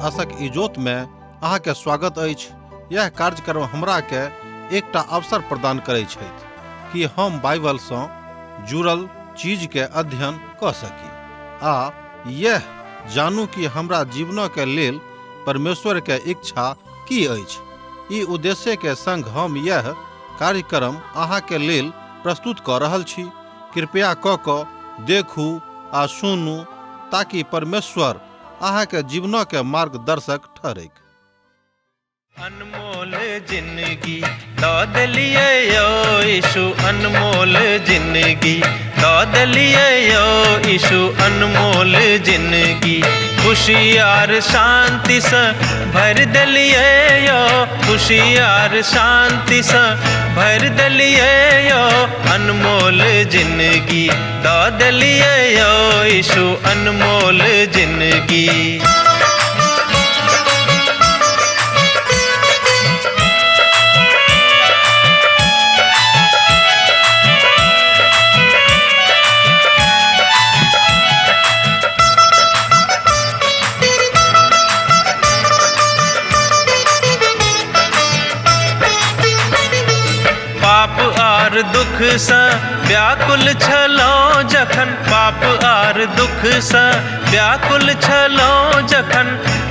आशक इजोत में अहाँ के स्वागत अछि। यह कार्यक्रम हमरा के एकटा अवसर प्रदान करै छथि कि हम बाइबल सँ जुड़ल चीज के अध्ययन कऽ सकी आ यह जानू कि हमरा जीवन के लेल परमेश्वर के इच्छा की अछि। ई उद्देश्य के संग हम यह कार्यक्रम अहाँ के लेल प्रस्तुत कऽ रहल छी। कृपया कऽ कऽ देखू आ सुनू ताकि परमेश्वर अहाँ के जीवन के मार्गदर्शक ठहरैक। अनमोल जिंदगी दऽ देलियै यौ यीशु, अनमोल जिंदगी दऽ देलियै यौ यीशु, अनमोल जिंदगी खुशी आर शांतिसँ भरि देलियै यौ, खुशी आर शांतिसँ भरि देलियै यौ, अनमोल जिंदगी दऽ देलियै यौ यीशु, अनमोल जिंदगी। पाप आर दुख सँ व्याकुल छलहुँ जखन, पाप आर दुख सँ व्याकुल छलहुँ जखन,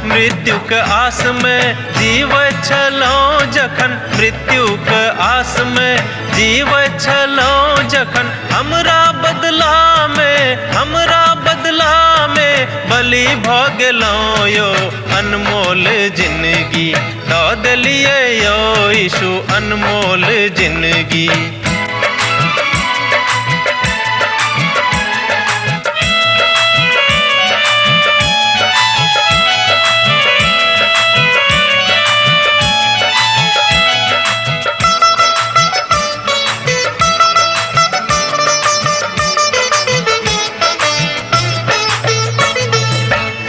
मृत्युक आस में जीवैत छलहुँ जखन, मृत्युक आस में जीवैत छलहुँ जखन, हमरा बदला में, हमरा बदला में बलि भऽ गेलहुँ यौ, अनमोल जिंदगी दऽ देलियै यौ यीशु, अनमोल जिंदगी।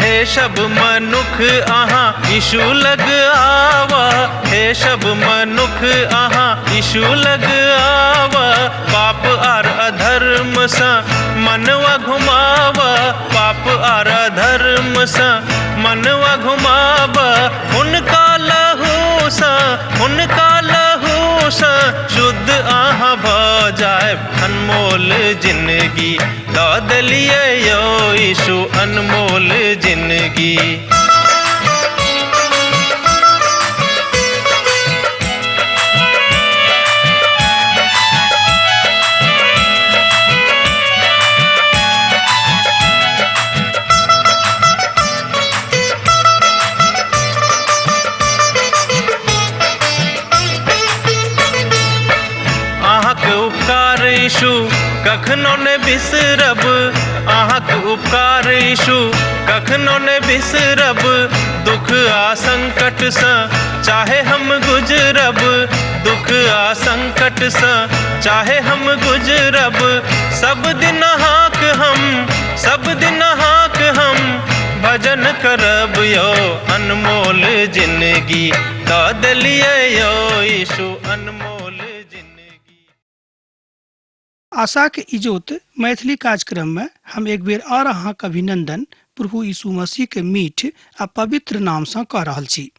हे सब मनुख अहाँ यीशु लग आवा, हे सब मनुख अहाँ यीशु लग आवा, पाप आर अधर्म सँ मनवा घुमावा, पाप आर अधर्म सँ मनवा घुमावा, हुनका लहू सँ, हुनका लहू सँ शुद्ध अहाँ भऽ जायब, अनमोल जिंदगी दऽ देलियै यौ यीशु, अनमोल जिंदगी। अहाँके उपकार यीशु कखनो ने बिसरब, अहाँके उपकार यीशु कखनो ने बिसरब, दुख आ संकट सँ चाहे हम गुजरब, दुख आ संकट सँ चाहे हम गुजरब, सब दिन अहाँक हम, सब दिन अहाँक हम भजन करब यौ, अनमोल जिंदगी दऽ देलियै यौ यीशु, अनमोल जिंदगी। आशाक इजोत मैथिली कार्यक्रम में हम एक बेर और अहाँक अभिनंदन प्रभु यीशु मसीह के मीठ आ पवित्र नाम सँ कऽ रहल छी।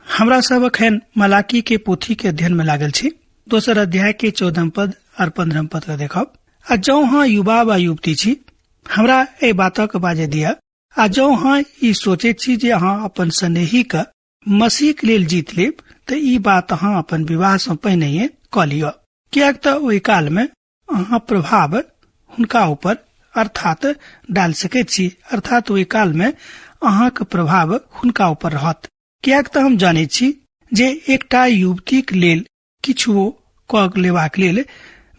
हमरा सब अखन मलाकी के पोथी के अध्ययन में लागल छी। दोसर अध्याय के 14 पद और 15 पद के देखब। आ जौं अहाँ युवा वा युवती छी, हमरा एहि बातक बाजय दिअ। आ जौं अहाँ ई सोचैत छी जे अहाँ अपन स्नेही के मसीह के लेल जीत लेब, तऽ ई बात अहाँ अपन विवाह सँ पहिनहिए कऽ लिअ, किएक तऽ ओहि काल में अहाँ प्रभाव हुनका ऊपर अर्थात डाल सकैत छी, अर्थात ओहि काल में अहाँक प्रभाव हुनका ऊपर रहत। किएक तऽ हम जानैत छी जे एकटा युवतीक लेल किछुओ कऽ लेबाक लेल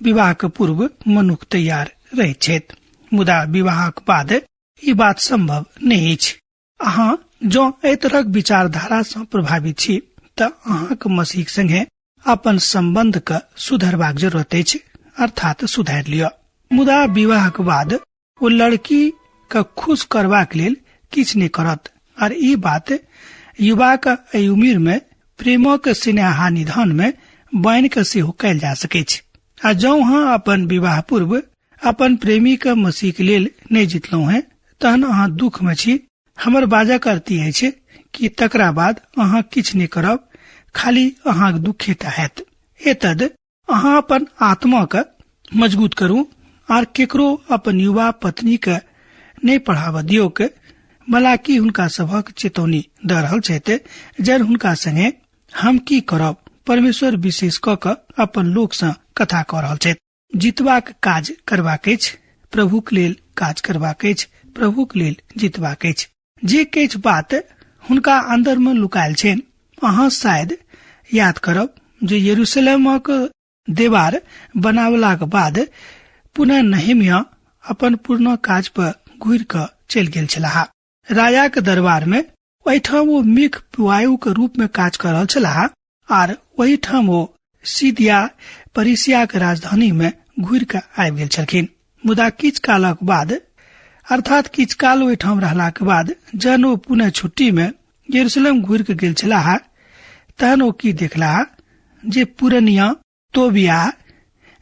विवाहक पूर्व मनुख तैयार रहैत छथि, मुदा विवाहक बाद ई बात संभव नहि अछि। अहाँ जँ एहि तरहक विचारधारा सँ प्रभावित छी तऽ अहाँक मसीहक संगे अपन संबंध के सुधरबाक जरूरत अछि, अर्थात सुधारि लिअ। मुदा विवाहक बाद ओ लड़की के खुश करबाक लेल किछु नहि करत, आर ई बात युवाक एहि उम्र में प्रेमक स्नेहा निधान में बान्हि कऽ सेहो कयल जा सकैछ। आ जौं अहाँ अपन विवाह पूर्व अपन प्रेमी के मसीह के लेल नहि जितलहुँ हैं, तहन अहाँ दुख में छी। हमर बाजक अर्थ ई अछि कि तकरा बाद अहाँ किछु नहि करब, खाली अहाँक दुखेटा हैत। एतद अहाँ अपन आत्मा के मजबूत करू आर केकरो अपन युवा पत्नी के नहि पढ़ाबऽ दियौक। मलाकी हुनका सभक चेतौनी दऽ रहल छथि जर हुनका संगे हम की करब। परमेश्वर विशेष कऽ कऽ अपन लोक सँ कथा कऽ रहल छथि। जीतबाक काज करबाक अछि, प्रभुक लेल काज करबाक अछि, प्रभुक लेल जीतबाक अछि। जे किछु बात हुनका अंदर में लुकायल छनि, अहाँ शायद याद करब जे यरूशलेमक देवार बनावलाक बाद पुनः नहेमिया अपन पुरना काज पर घुरि कऽ चलि गेल छलाह। राजाक दरबार में ओहिठाम ओ मिख वायु के रूप में काज कर रहल छलाह आर ओहिठाम ओ सीदिया परिसियाक राजधानी में घुरि कऽ आबि गेल छलखिन। मुदा किछु कालक बाद, अर्थात किछु काल ओहिठाम रहलाक बाद, जहन ओ पुनः छुट्टी में यरूशलेम घुरि कऽ गेल छलाह तहन ओ की देखलाह जे पुरनिया तोबिया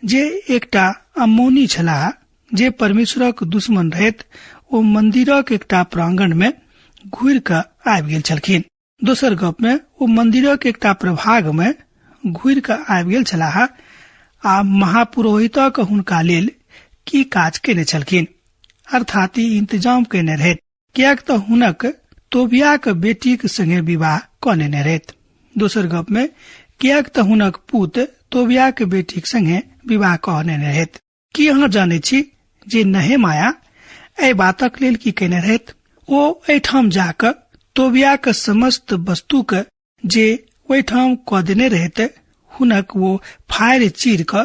जे एकटा अम्मोनी छलाह जे परमेश्वरक दुश्मन रहैत, ओ मंदिरक एकटा प्रांगण में घुरि कऽ आबि गेल छलखिन। दोसर गप में ओ मंदिरक एकटा प्रभाग में घुरि कऽ आबि गेल छलाह आ महापुरोहितक हुनका लेल की काज केने छलखिन, अर्थात ई इंतजाम केने रहैत, किएक तऽ हुनक तोबियाक बेटीक संगे विवाह कऽ नेने रहैत। दोसर गप में किएक तऽ हुनक पूत तोबियाक बेटीक संगे विवाह कऽ नेने रहैत। की अहाँ जानै छी जे नहेमाया एहि बातक लेल की केने रहैत? ओ एहिठाम जाकऽ तोबियाक समस्त वस्तुक जे ओहिठाम कऽ देने रहैत हुनक ओ फाड़ि चीर कऽ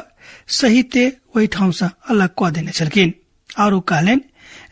सहिते ओहिठाम सँ अलग कऽ देने छलखिन और ओ कहलनि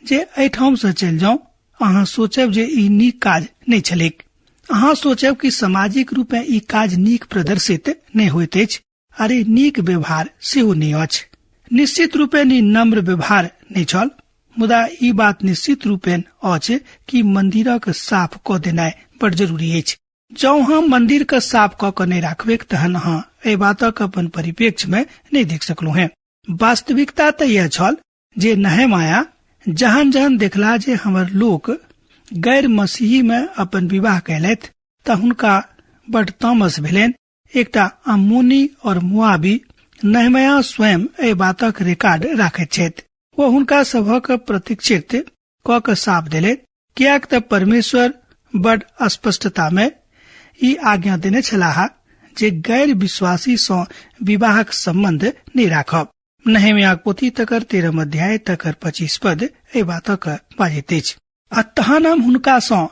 जे एहिठाम सँ चलि जाउ। अहाँ सोचब जे ई नीक काज नहि छलैक। अहाँ सोचब कि सामाजिक रूपेँ ई काज नीक प्रदर्शित नहि होइत अछि आर ई नीक व्यवहार सेहो नहि अछि। निश्चित रूपेँ ई नम्र व्यवहार नहि छल, मुदा ई बात निश्चित रूपेँ अछि कि मंदिरक साफ कऽ देनाइ बड़ जरूरी अछि। जँ हम मंदिर के साफ कऽ कऽ नहि राखबैक तहन अहाँ एहि बातक अपन परिप्रेक्ष्य में नहि देख सकलहुँ हेँ। वास्तविकता तऽ यह छल जे नहेमाया जहन जहन देखला जे हमर लोक गैर मसीही में अपन विवाह कयलथि तऽ हुनका बड तामस भेलनि। एकटा अम्मोनी और मुआबी नहेमाया स्वयं एहि बातक रिकॉर्ड राखैत छथि। ओ हुनका सभक प्रतीक्षित कऽ कऽ साफ देलनि, किएक तऽ परमेश्वर बड स्पष्टता में ई आज्ञा देने छलाह जे गैर विश्वासी सँ विवाहक संबंध नहि राखब। नहेम्याक पोथी तकर 13 अध्याय तकर 25 पद एहि बातक बाजैत अछि। आ तहन हम हुनका सँ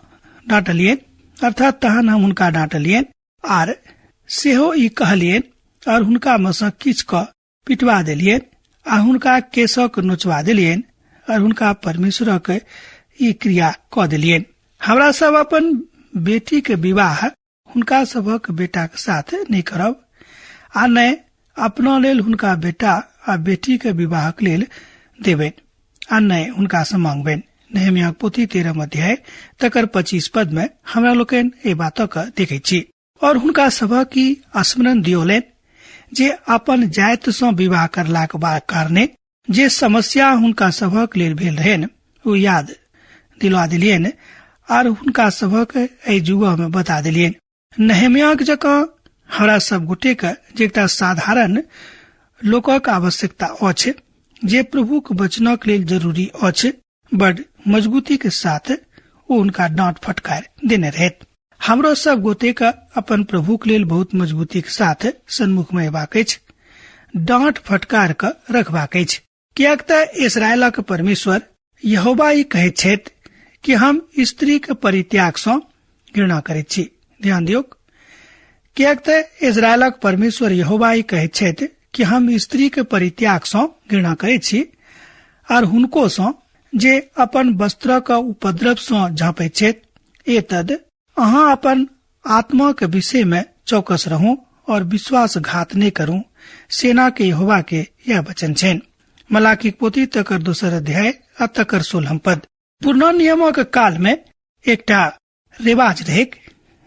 डाँटलियनि, अर्थात तहन हम हुनका डाँटलियनि आर सेहो ई कहलियनि और हुनका मे सँ किछु कऽ पिटवा देलियनि आ हुनका केशक नोचवा देलियनि और हुनका परमेश्वरक ई क्रिया कऽ देलियनि। हमरा सब अपन बेटी के विवाह हुनका सभक बेटाक साथ नहि करब आ नहि अपना लेल हुनका बेटा आ बेटी के विवाहक लेल देबनि आ नहि हुनका सँ मांगबनि। नहेम्याक पोथी 13 अध्याय तकर 25 पद में हमरा लोकनि एहि बातक देखैत छी। और हुनका सभक ई स्मरण दियौलनि जे अपन जाति सँ विवाह करलाक बाद कारणे जे समस्या हुनका सभक लेल भेल रहनि ओ याद दिलवा देलियनि आर हुनका सभक एहि युग में बता देलियनि। नहेम्याक जकाँ हमरा सब गोटे के जे एकटा साधारण लोकक आवश्यकता अछि जे प्रभुक वचनक लेल जरूरी अछि, बड मजबूती के साथ ओ हुनका डांट फटकार देने रहैत। हमरो सब गोटे के अपन प्रभुक लेल बहुत मजबूती के साथ सन्मुख में अयबाक अछि, डांट फटकार के रखबाक अछि, किएक तऽ इसरायलक परमेश्वर यहोवा ई कहैत छथि कि हम स्त्री के परित्याग सँ घृणा करैत छी। ध्यान दियौक, किएक तऽ इसरायलक परमेश्वर यहोवा ई कहैत छथि कि हम स्त्री के परित्याग सँ घृणा करैत छी आर हुनको सँ जे अपन वस्त्रक उपद्रव सँ झाँपैत छथि। एतद अहाँ अपन आत्मा के विषय में चौकस रहू और विश्वासघात नहि करू। सेना के यहोवा के यह वचन छनि। मलाकीक पोथी तकर 2 अध्याय आ तकर 16 पद। पुरना नियमक काल में एकटा रिवाज रहैक,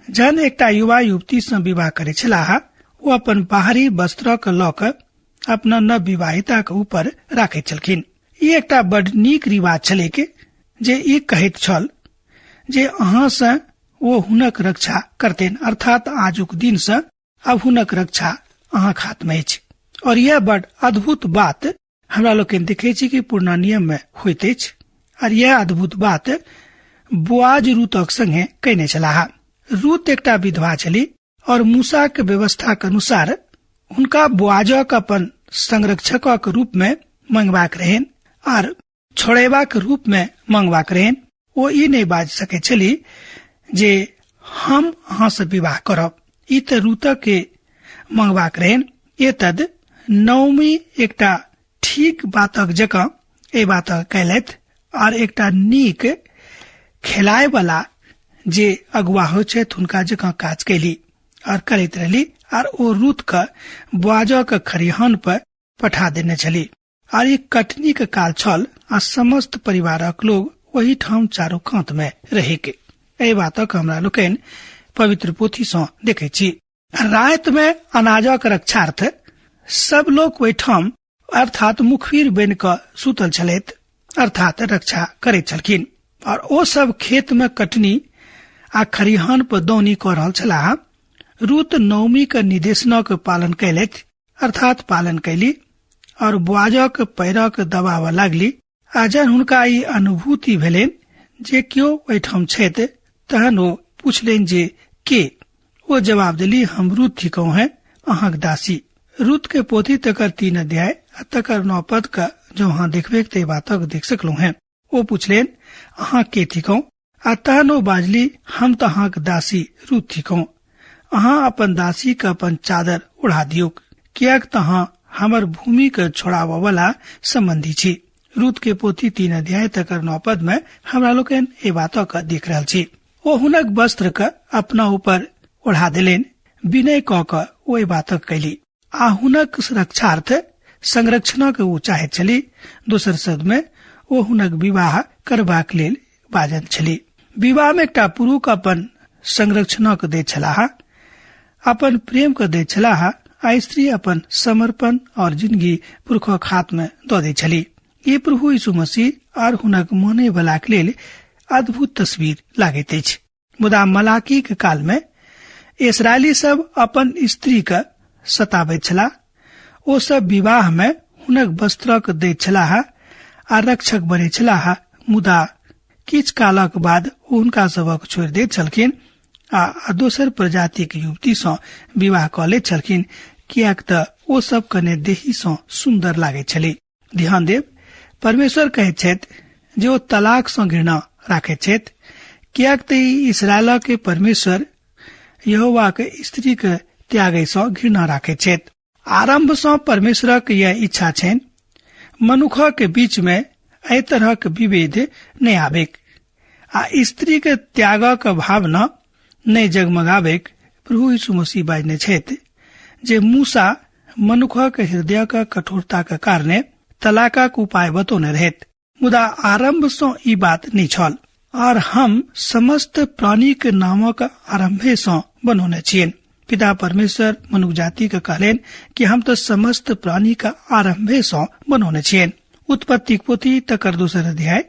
जहन एकटा युवा युवती सँ विवाह करै छलाह ओ अपन बाहरी वस्त्रक लऽ कऽ अपना नव विवाहिताक ऊपर राखैत छलखिन। ई एकटा बड नीक रिवाज छलैक जे ई कहैत छल जे अहाँ सँ ओ हुनक रक्षा करतेन। अर्थात आजुक दिन से अब हुनक रक्षा अहाँक हाथ में अछि। और यह बड़ अद्भुत बात हमरा लोकनि देखै छी कि पुरना नियम में होइत अछि। और यह अद्भुत बात बोआज रूतक संगे कयने छलाह। रूत एकटा विधवा छली और मूसा के व्यवस्था के अनुसार हुनका बोआजक अपन संरक्षकक रूप में मंगबाक रहनि और छोड़ेबाक रूप में मंगबाक रहनि। ओ ई नहि बाजि सकैत छली जे हम अहाँ से विवाह करब। ई तऽ रूतक के मंगबाक रहनि। एतद नवमी एकटा ठीक बातक जकाँ एहि बातक कयलथि और एकटा नीक खेलाय वाला जे अगुआ होइ छथि हुनका जकाँ काज कैली और करैत रहली और ओ रूत के बोआजक खरिहान पर पठा देने छली। और ई कटनी के काल छल आ समस्त परिवारक लोग ओहि ठाम चारू कात में रहे के। एहि बातक हमरा लोकनि पवित्र पोथी सँ देखै छी। राति में अनाजक रक्षार्थ सब लोग ओहिठाम अर्थात मुखबिर बनि कऽ सुतल छलथि, अर्थात रक्षा करैत छलखिन। और ओ सब खेत में कटनी आ खरिहान पर दौनी कऽ रहल छलाह। रूत नवमी के निर्देशनक पालन कयलथि, अर्थात पालन कैली और बोआजक पैरक दबावऽ लागली। आ जहन हुनका ई अनुभूति भेलनि जे केओ ओहिठाम छथि, तहन ओ पुछलनि जे के? ओ जवाब देली, हम रूत थिकहुँ हैं, अहाँक दासी। रूत के पोथी तकर 3 अध्याय आ तकर 9 पद के जँ अहाँ देखबे तऽ बातक देख सकलहुँ हैं। ओ पुछलनि, अहाँ के थिकहुँ? आ तहन ओ बाजली, हम तऽ अहाँक दासी रूत थिकहुँ। अहाँ अपन दासी के अपन चादर ओढ़ा दियौक, किएक तऽ अहाँ हमर भूमि के छोड़ाबऽ वाला संबंधी छी। रूत के पोथी 3 अध्याय तकर 9 पद में हमरा लोकनि एहि बातक देख रहल छी। ओ हुनक वस्त्र के अपना ऊपर ओढ़ा देलनि, विनय कऽ कऽ ओ एहि बातक कैली आ हुनक सुरक्षार्थ संरक्षणक ओ चाहैत छली। दोसर शब्द में ओ हुनक विवाह करबाक लेल बाजल छली। विवाह में एकटा पुरुष अपन संरक्षणक दैत छलाह, अपन प्रेम के दैत छलाह आ स्त्री अपन समर्पण और जिंदगी पुरुषक हाथ में दऽ दैत छली। ई प्रभु यीशु मसीह और हुनक माने वाला के लेल अद्भुत तस्वीर लागैत अछि। मुदा मलाकी के काल में इसराइली सब अपन स्त्री के सताबैत छलाह। ओ सब विवाह में हुनक वस्त्रक दैत छलाह आ रक्षक बनैत छलाह, मुदा किछु कालक बाद ओ हुनका सबक छोड़ि दैत छलखिन आ दोसर प्रजातिक युवती सँ विवाह कऽ लैत छलखिन, किएक तऽ ओ सब कने देही सँ सुन्दर लागैत छली। ध्यान देब, परमेश्वर कहैत छथि जे ओ तलाक सँ घृणा राखैत छथि, किएक तऽ ई इसराइलक के परमेश्वर यहोवा के स्त्री के त्यागै सँ घृणा राखैत छथि। आरंभ सँ परमेश्वरक यह इच्छा छनि मनुखक के बीच में एहि तरहक विभेद नहि आबैक आ स्त्री के त्यागक भावना नहि जगमगाबैक। प्रभु यीशु मसीह बाजने छथि जे मूसा मनुखक हृदयक कठोरताक कारणे तलाकक उपाय बतौने रहैत, मुदा आरंभ सँ ई बात नहि छल। और हम समस्त प्राणी के नामक आरंभे सँ बनौने छियनि। पिता परमेश्वर मनुख जाति के कहलनि कि हम तो समस्त प्राणी के आरंभे सँ बनौने छियनि। उत्पत्ति पोथी तकर 2 अध्याय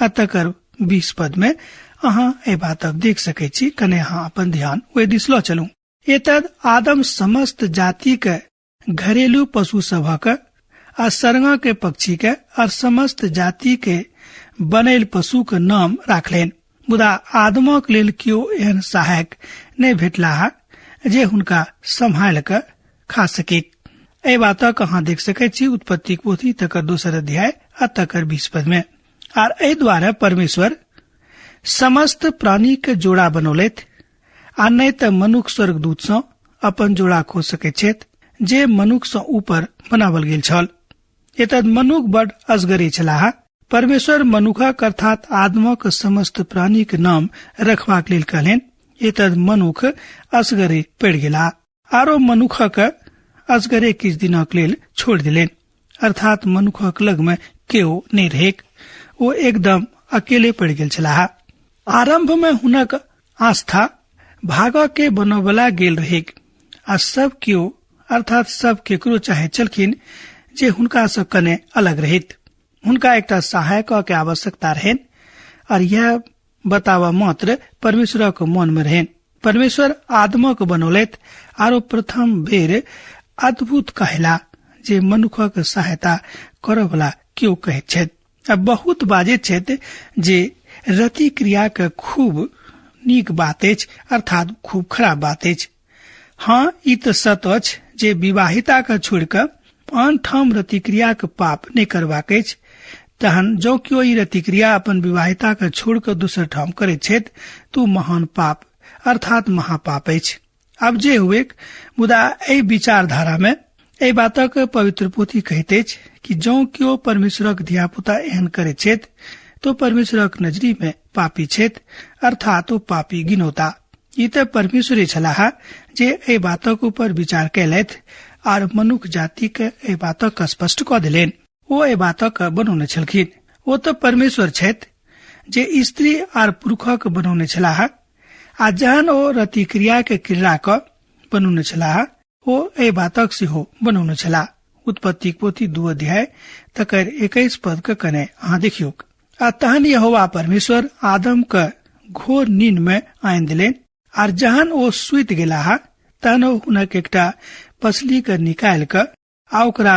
आ तकर 20 पद में अहाँ एहि बातक देख सकै छी। कने अहाँ अपन ध्यान ओहि दिस लऽ चलू। एतद आदम समस्त जाति के घरेलू पशु सभक आ सरंगा के पक्षी के और समस्त जाति के बनैल पशु के नाम राखलनि, मुदा आदमक लेल केओ एहन सहायक नहि भेटलाह जे हुनका सम्हालि कऽ खा सकित। एहि बातक अहाँ देख सकैत छी उत्पत्तिक पोथी तकर 2 अध्याय आ तकर 20 पद में। आर एहि द्वारा परमेश्वर समस्त प्राणी के जोड़ा बनौलथि आ नहि तऽ मनुख स्वर्गदूत सँ अपन जोड़ा खोज सकैत छथि जे मनुख सँ ऊपर बनावल गेल छल। एतद मनुख बड असगरे छलाह। परमेश्वर मनुखक अर्थात आदमक समस्त प्राणी के नाम रखबाक लेल कहलनि। एतद मनुख असगरे पड़ि गेलाह आरो मनुखक असगरे किछु दिनक लेल छोड़ि देलनि, अर्थात मनुखक लग में केओ नहि रहैक। ओ एकदम अकेले पड़ि गेल छलाह। आरंभ में हुनक आस्था भागऽ के बनबला गेल रहैक आ सब केओ अर्थात सब केकरो चाहैत छलखिन जे हुनका सँ कने अलग रहैत। हुनका एकटा सहायक के आवश्यकता रहनि और यह बतावा मात्र परमेश्वरक मन में रहन। परमेश्वर आदमक बनौलथि आरो प्रथम बेर अद्भुत कहला जे मनुखक सहायता करऽ वाला केओ कहैत छथि। आ बहुत बाजैत छथि जे रति क्रिया के खूब नीक बात अछि, अर्थात खूब खराब बात अछि। हाँ, ई तऽ सत्य अछि जे विवाहिता के छोड़ि कऽ आन ठाम रतिक्रिया के पाप नहि करबाक अछि। तहन जँ केओ ई रतिक्रिया अपन विवाहिता के छोड़ि कऽ दोसर ठाम करैत छथि तऽ ओ महान पाप अर्थात महापाप अछि। आब जे हुए, मुदा एहि विचारधारा में एहि बातक पवित्र पोथी कहैत अछि कि जँ केओ परमेश्वरक धियापुता एहन करैत छथि तो परमेश्वरक नजरी में पापी छथि, अर्थात ओ पापी गिनौता। ई तऽ परमेश्वरे छलाह जे एहि बातक ऊपर विचार कयलथि आर मनुख जाति के एहि बातक स्पष्ट कऽ देलनि। ओ एहि बातक बनौने छलखिन। ओ तऽ परमेश्वर छथि जे स्त्री आर पुरुषक बनौने छलाह, आ जहन ओ रतिक्रिया के क्रीड़ा क बनौने छलाह ओ एहि बातक सेहो बनौने छलाह। उत्पत्ति पोथी 2 अध्याय तकर 21 पद के कने अहाँ देखियौक। आ तहन यहोवा परमेश्वर आदम के घोर नींद में आनि देलनि, आर जहन ओ सुति गेलाह तहन ओ हुनक एकटा पसली के निकालि कऽ आ ओकरा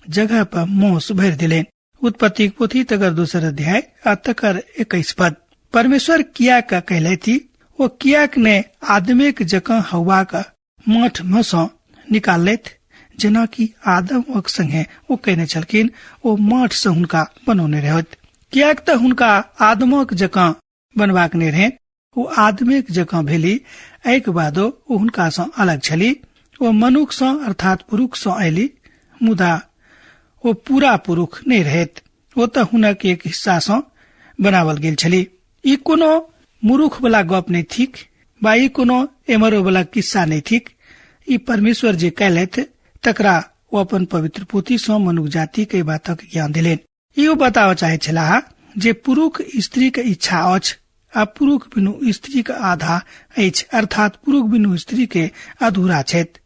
जगह पर मौस भरि देलनि। उत्पत्ति पोथी तकर 2 अध्याय आ तकर 21 पद। परमेश्वर किया के कहलथि? ओ कियाक ने आदमेक जकाँ हवा के माठ में सँ निकाललथि, जेनाकि आदमक संगे ओ कहने छलखिन। ओ माठ से हुनका बनौने रहथि, कियाक तऽ हुनका आदमक जकाँ बनबाक नहि रहनि। ओ आदमेक जकाँ भेली, एहिके बादो ओ हुनका सँ अलग छली। ओ मनुख सँ अर्थात पुरुष सँ अयली, मुदा ओ पूरा पुरुष नहि रहैत। ओ तऽ हुनक एक हिस्सा सँ बनावल गेल छली। ई कोनो मूर्ख वाला गप नहि थिक बा ई कोनो एमरो वाला किस्सा नहि थिक। ई परमेश्वर जे कयलथि तकरा ओ अपन पवित्र पोथी सँ मनुख जाति के बातक ज्ञान देलनि। ई ओ बताबऽ चाहैत छलाह जे पुरुष स्त्री के इच्छा अछि आ पुरुष बिनु स्त्री के आधा अछि, अर्थात पुरुष बिनु स्त्री के अधूरा छथि।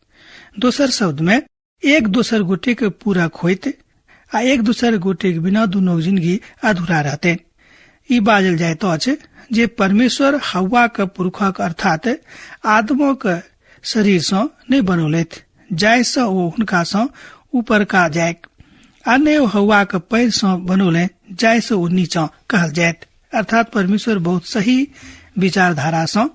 दोसर शब्द में एक दोसर गोटे के पूरक होइत आ एक दोसर गोटे के बिना दुनू जिंदगी अधूरा रहते। ई बाजल जाइत अछि जे परमेश्वर हवा के पुरुषक अर्थात आदमक शरीर सँ नहि बनौलथि, जाहि सँ ओ हुनका सँ ऊपरका जाय, आ नहि ओ हवा के पैर सँ बनौलनि जाहि सँ ओ नीचा कहल जायत। अर्थात परमेश्वर बहुत सही विचारधारा सँ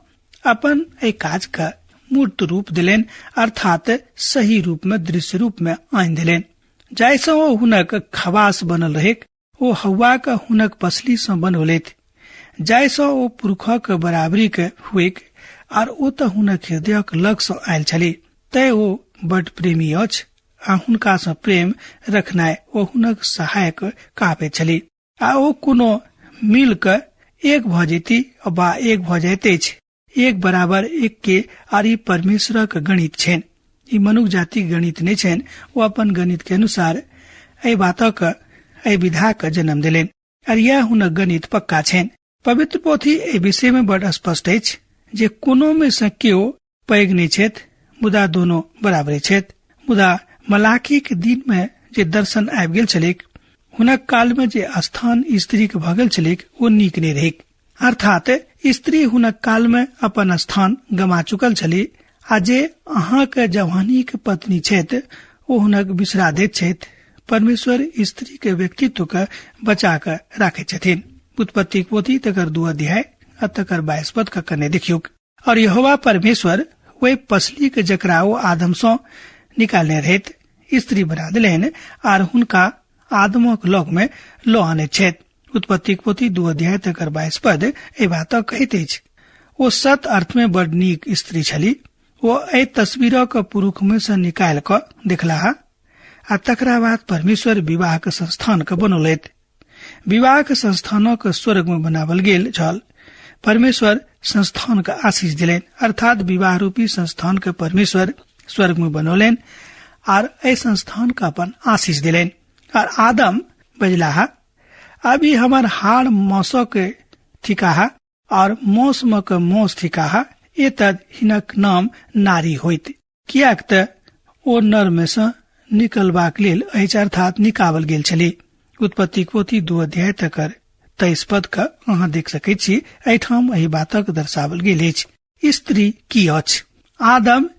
अपन एहि काज के मूर्त रूप देलनि, अर्थात सही रूप में दृश्य रूप में आनि देलनि, जाहि सँ ओ हुनक खवास बनल रहैक। ओ हवा के हुनक पसली सँ बनौलथि, जाहि सँ ओ पुरुषक बराबरी के हुएक, आर ओ तऽ हुनक हृदयक लग सँ आयल छली। तैं ओ बड प्रेमी अछि आ हुनका सँ प्रेम रखनाइ ओ हुनक सहायक कहबैत छली। आ ओ कोनो मिल के एक भऽ जेती वा एक भऽ जाइत अछि। 1 बराबर 1 के आर ई परमेश्वरक गणित छनि, ई मनुख जातिक गणित नहि छनि। ओ अपन गणित के अनुसार एहि बातक एहि विधा के जन्म देलनि आर यैह हुनक गणित पक्का छनि। पवित्र पोथी एहि विषय में बड स्पष्ट अछि जे कोनो में से केओ पैघ नहि छथि, मुदा दोनो बराबरे छथि। मुदा मलाकी के दिन में जे दर्शन आबि गेल छलैक, हुनक काल में जे स्थान स्त्री के भऽ गेल छलैक ओ नीक नहि रहैक। अर्थात स्त्री हुनक काल में अपन स्थान गमा चुकल छली, आ जे अहाँक जवानी के पत्नी छथि ओ हुनक बिसरा दैत छथि। परमेश्वर स्त्री के व्यक्तित्व के बचा के राखैत छथिन। उत्पत्ति पोथी तकर 2 अध्याय आ तकर 22 पद के कने देखियौक। और यहोवा परमेश्वर ओहि पसली के जकरा ओ आदम सँ निकालने रहैत स्त्री बना देलनि आर हुनका आदमक लग में लऽ आनैत छथि। उत्पत्तिक पोथी 2 अध्याय तकर 22 पद एहि बातक कहैत अछि। ओ सत अर्थ में बड नीक स्त्री छली। ओ एहि तस्वीरक पुरुष में सँ निकालि कऽ देखलाह आ तकरा बाद परमेश्वर विवाह के संस्थान के बनौलथि। विवाह के संस्थानक स्वर्ग में बनावल गेल छल। परमेश्वर संस्थान के आशीष देलनि, अर्थात विवाह रूपी संस्थान के परमेश्वर स्वर्ग में बनौलनि आर एहि संस्थान के अपन आशीष देलनि। आर आदम बजलाह, अब ई हमर हाड़ मौसो के थिकाह और मौसम के मौस थिकाह, एतद हिनक नाम नारी होइत, कियाक त ओ नर में सँ निकलबाक लेल अछि, अर्थात निकावल गेल छली। उत्पत्ति पोथी 2 अध्याय तकर 23 पद के अहाँ देख सकैत छी। एहिठाम एहि बातक दर्शावल गेल अछि। स्त्री की अछि? आदम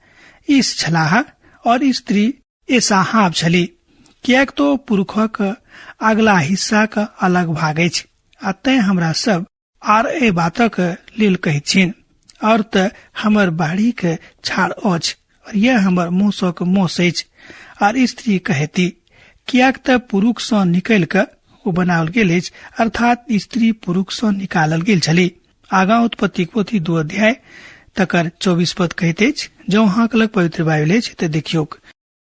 ईश छलाह और स्त्री एसाहाब छली, किएक तो पुरुषक अगला हिस्साक अलग भाग अछि आ तें हमरा सब आर एहि बातक लेल कहैत छिन। और तऽ हमर बाड़ी के छाड़ अछि और यह हमर मौसक मौस अछि। और स्त्री कहती, किएक तऽ पुरुष सँ निकलि कऽ ओ बनाओल गेल अछि, अर्थात स्त्री पुरुष सँ निकालल गेल छली। आगाँ उत्पत्ति पोथी 2 अध्याय तकर 24 पद कहैत अछि, जँ अहाँक लग पवित्र बाइबल अछि तऽ देखियौक।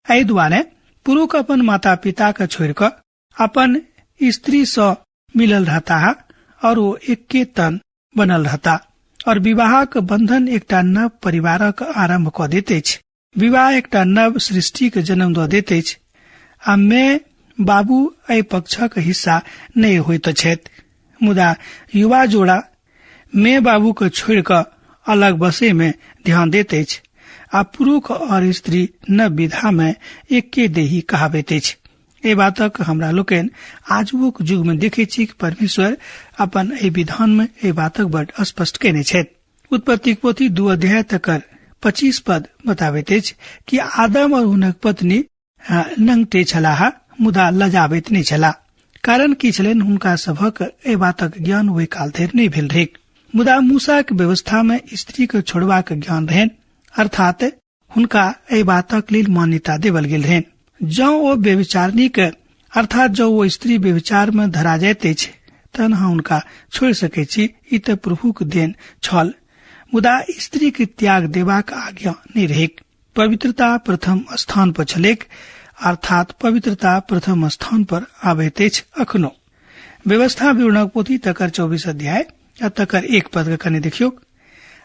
एहि दुआरे पुरुष अपन माता पिता के छोड़ि कऽ अपन स्त्री सँ मिलल रहता है और ओ एके तन बनल रहता। और विवाहक बंधन एकटा नव परिवारक आरंभ कऽ दैत अछि। विवाह एकटा नव सृष्टिक जन्म दऽ दैत अछि आ मे बाबू एहि पक्षक हिस्सा नहि होइत छथि। मुदा युवा जोड़ा मे बाबू के छोड़ि कऽ अलग बसे में ध्यान दैत अछि आ पुरुष और स्त्री नव विधा में एके देही कहाबैत अछि। एहि बातक हमरा लोकनि आजुक युग में देखैत छी कि परमेश्वर अपन एहि विधान में एहि बातक बड स्पष्ट केने छथि। उत्पत्तिक पोथी 2 अध्याय तकर 25 पद बताबैत अछि कि आदम और हुनक पत्नी नंगटे छलाह, मुदा लजाबैत नहि छलाह। कारण की छलनि? हुनका सभक एहि बातक ज्ञान ओहि काल धरि नहि भेल रहैक। मुदा मूसाक व्यवस्था में स्त्री के छोड़बाक ज्ञान रहनि, अर्थात हुनका एहि बातक लेल मान्यता देवल गेल रहनि। जँ ओ व्यभिचारिणी के, अर्थात जँ ओ स्त्री व्यभिचार में धरा जाइत अछि तहन अहाँ हुनका छोड़ि सकैत छी, ई तऽ प्रभुक देन छल। मुदा स्त्री के त्याग देबाक आज्ञा नहि रहैक। पवित्रता प्रथम स्थान पर छलैक, अर्थात पवित्रता प्रथम स्थान पर आबैत अछि अखनो। व्यवस्था विवरणक पोथी तकर 24 अध्याय आ तकर 1 पद के कने देखियौक।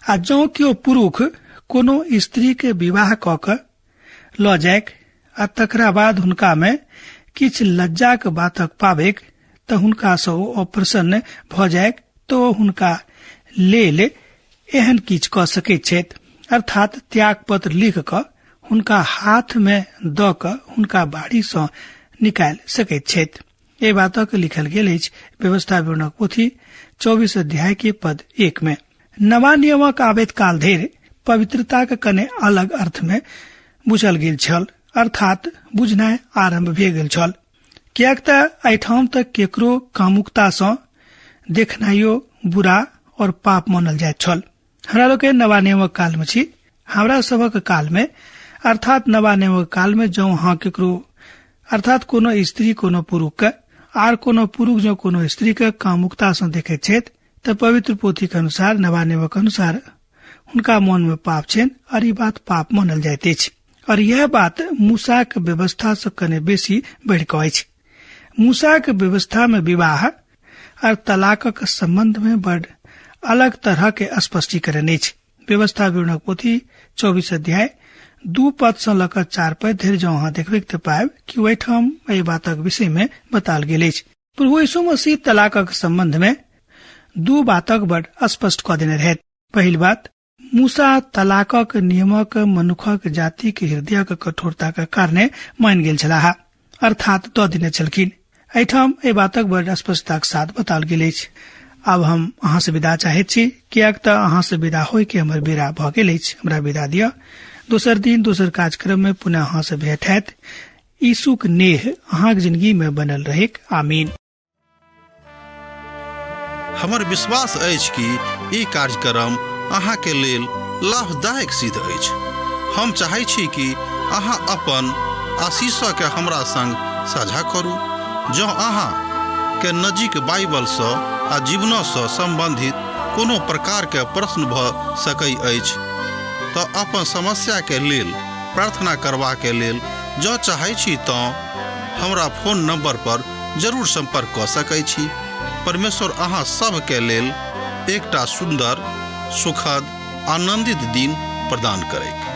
आ जँ केओ पुरुष कोनो स्त्री के विवाह कऽ के लऽ जाइक आ तकरा बाद हुनका में किछु लज्जाक बातक पाबैक तऽ हुनका सँ ओ अप्रसन्न भऽ जाइक, तऽ ओ हुनका लेल एहन किछु कऽ सकैत छथि, अर्थात त्याग पत्र लिख कऽ हुनका हाथ में दऽ कऽ हुनका बाड़ी सँ निकालि सकैत छथि। एहि बातक लिखल गेल अछि व्यवस्था विवरणक पोथी 24 अध्याय के पद 1 में। नवा नियमक आबैत काल धरि पवित्रताक कने अलग अर्थ में बुझल गेल छल, अर्थात बुझनाइ आरंभ भए गेल छल, किएक तऽ एहिठाम तक केकरो कामुकता सँ देखनाइयो बुरा और पाप मानल जाइत छल। हमरा लोकनि नवा नियमक काल में छी। हमरा सभक काल में, अर्थात नवा नियमक काल में, जँ अहाँ केकरो, अर्थात कोनो स्त्री कोनो पुरुष के आर कोनो पुरुष जँ कोनो स्त्री के कामुकता सँ देखैत छथि तऽ पवित्र पोथी के अनुसार, नवा नियमक अनुसार हुनका मन में पाप छनि और ई बात पाप मानल जाइत अछि। और यह बात मूसाक व्यवस्था सँ कने बेसी बढ़ि कऽ अछि। मूसाक व्यवस्था में विवाह और तलाकक संबंध में बड अलग तरह के स्पष्टीकरण अछि। व्यवस्था विवरणक पोथी 24 अध्याय 2 पद सँ लऽ कऽ 4 पद धरि जँ अहाँ देखबै तऽ पायब कि ओहिठाम एहि बातक विषय में बताओल गेल अछि। प्रभु यीशु मसीह तलाकक संबंध में 2 बातक बड स्पष्ट कऽ देने रहथि। पहिल बात, मूसा तलाकक नियमक मनुखक जाति के हृदयक कठोरताक कारणे मानि गेल छलाह, अर्थात दऽ देने छलखिन। एहिठाम एहि बातक बड स्पष्टताक साथ बताओल गेल अछि। आब हम अहाँ से विदा चाहैत छी, किएक तऽ अहाँ से विदा होय के हमर बेरा भऽ गेल अछि। हमरा विदा दिअ। दोसर दिन दोसर कार्यक्रम में पुनः अहाँ से भेंट हैत। यीशुक नेह अहाँक जिंदगी में बनल रहेक। आमीन। हमर विश्वास अछि कि ई कार्यक्रम अहाँके लेल लाभदायक सिद्ध अछि। हम चाहै छी कि अहाँ अपन आशीषके हमरा संग साझा करू। जँ अहाँ के नजीक बाइबलसँ आ जीवनसँ सम्बन्धित कोनो प्रकारके प्रश्न भऽ सकै अछि तऽ अपन समस्याके लेल प्रार्थना करबाके लेल जँ चाहै छी तँ हमरा फोन नंबर पर जरूर संपर्क कऽ सकै छी। परमेश्वर अहाँ सभके लेल एकटा सुन्दर, सुखद, आनंदित दिन प्रदान करैक।